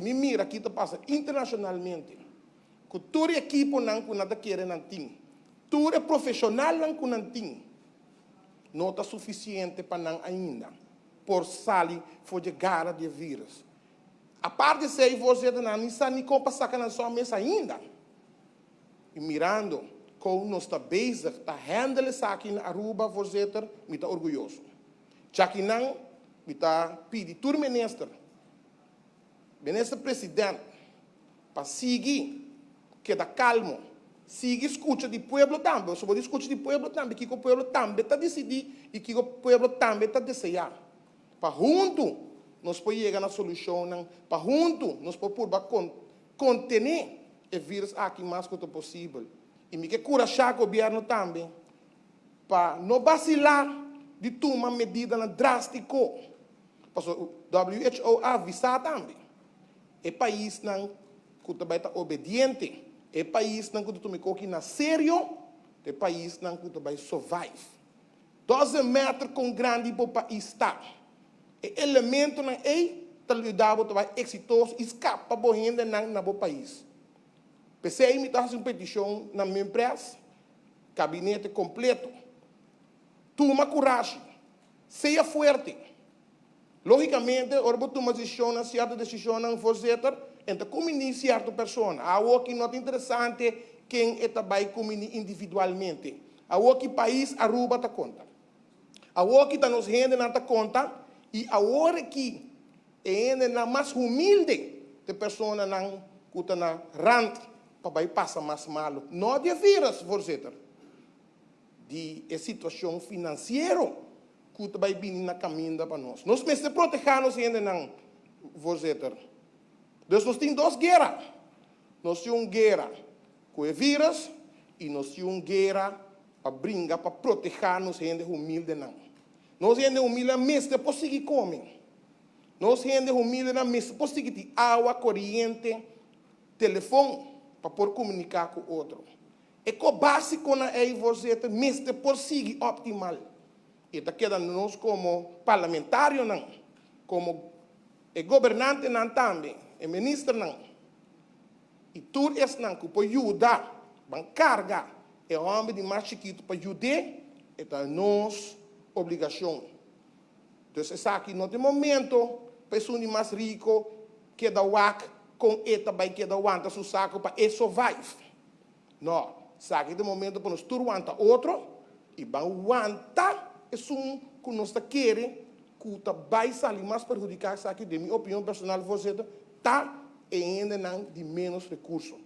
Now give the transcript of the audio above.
mi mira kiko ta pasa internashonalmente, ku tur ekiponan ku nan ta kere nan tin, tur e profeshonalnan ku nan tin, no ta sufisiente pa nan ainda por sali for di e gara di e virus. Aparte esei, voorzitter, nan ni sa ni kon pa saka nan so mes ainda. I mirando kon nos ta bezig ta handle esaki na Aruba, voorzitter, mi ta orguyoso. Djakinan mi ta pidi tur minister, minister president, pa sigui keda kalmo, sigui skucha di pueblo tambe, pasobra bo di skucha di pueblo tambe kiko pueblo tambe ta disidí i kiko pueblo tambe ta deseá. Pa huntu nos por yega na solushonnan, pa huntu nos por purba kontené e virus aki mas ku ta posibel. I mi ke kurashá gobièrnu tambe pa no basilá di tuma medidanan drástiko, pasobra WHO a avisá tambe e paisnan ku ta bai ta obediente, e paisnan ku ta tuma e koki na serio, ta e paisnan ku ta bai survive. Doesn't matter kon grandi bo pais ta, e elementonan ei ta yuda bo ta bai eksitoso i skapa bo hendenan na bo pais. P'esei mi ta hasi un petishon na Minpres, kabinete kompleto, tuma kurashi, sea fuerte. Lógikamente, ora bo tuma desishonnan, sierto desishonnan, voorzitter, en ta kuminí sierto persona. Awoki no ta interesante ken e ta bai kuminí individualmente. Awoki pais Aruba ta konta. Awoki ta nos hendenan ta konta i awor aki e hendenan mas humilde ta e personanan ku ta na rant pa bai pasa mas malu. No di e virus, voorzitter, di e situashon finansiero ku ta bai bini na kaminda pa nos. Nos mester protehá nos hendenan, voorzitter. Dus nos tin dos guera. Nos tin un guera ku e virus i nos tin un guera pa bringa pa protehá nos hende humildenan. Nos hende humildenan mester por sigui kome. Nos hende humildenan mester por sigui tin awa, koriente, telefon pa por komuniká ku otro. E ko básikonan ei, voorzitter, mester por sigui optimal. E ta keda nos komo parlamentarionan, komo e gobernantenan tambe, e ministernan i tur esnan ku por yuda ban karga e hòmber di mas chikitu pa yud'é, e ta nos obligashon. Dus esaki no ta e momento pa esun di mas riko keda wak kon e ta bai keda wanta su saku pa e survive. No, esaki ta e momento pa nos tur wanta otro i ban wanta esun ku nos ta kere ku ta bai sali mas perhudiká esaki, den mi opinion personal, voorzitter, ta e hendenan di ménos rekurso.